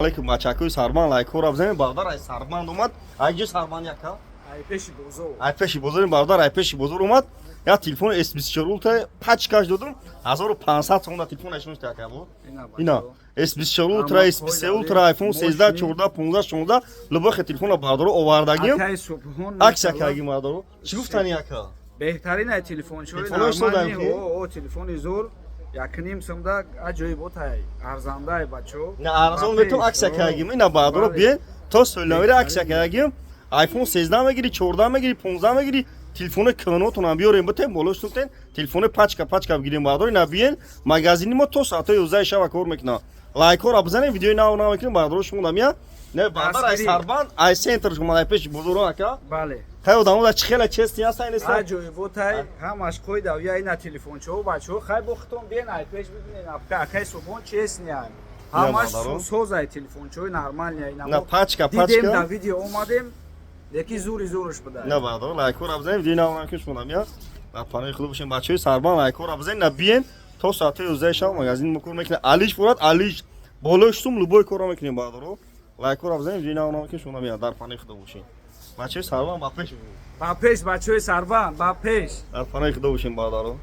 Алейкум, бачакои Сарбанд, лайкҳоро бизанед. Бародар ай Сарбанд омад. Ай ҷо Сарбанд, яка? Ай пеши бозор. Ай пеши бозор. Бародар ай пеши бозор омад. Я телефон S24 Ultra пачкаш додум, 1500 сомон телефон айшон яка бо. Ина S24 Ultra, S23 Ultra, iPhone 13, 14, 15, 16, любой телефона бародаро овардагим. Акай Субҳон. Акция кардагим, бародаро. Чӣ гуфтани, яка? Беҳтарин ай телефончои. Телефонҳои нормальный. содам ки? О, телефони зур. Якним сумда аҷоиботай, арзандай, бачо. На, арзон метум, акция кардагим. Ина, бародаро, биен то соли акция кардагим. iPhone 13 мегири, 14 мегири, 15 мегири, телефони кӯнотонам биёрем, битем боло сутен, телефони пачка пачка бигирем, бародаро. Ина биен, магазини мо то соатҳои 11 шаба кор мекунад. Лайкҳоро бизанем, видеои нав нав мекунем, бародаро. Шумо дамия не, бародар, ай Дастгирӣ. Сарбанд, ай центр шумо, ай пеши бозоро, ака. Бале. Хай, одамо да чӣ хела честный ҳастан, неста? Аҷоиботай, ҳамаш қоидавия. Ина телефончо, бачо, хай бо хитон биен, ай пеш бибинен. Акай Субҳон честный ай. Ҳамаш бародаро. Созай, телефончои нормальный. Ина На, пачка дидем пачка. Да видео омадем, леки зури зурш буда. На, бародаро, лайкҳоро бизанем, видеои нав мекунем. Шумо дамия дар паноҳи худо бошем. Бачаҳои Сарбанд, лайкҳоро бизанем. На, биен, то соатҳои 11 шаб магазини мо кор мекунем. Алиш бурад, алиш болои сум, любой корро мекунем, бародаро. Лайкҳоро бизанем, видеои нав мекунем. Шумо дамия дар паноҳи худо бошем. Бачаҳои Сарбанд, ба пеш! Ба пеш, бачаҳои Сарбанд, ба пеш! Дар паноҳи худо бошем, бародаро.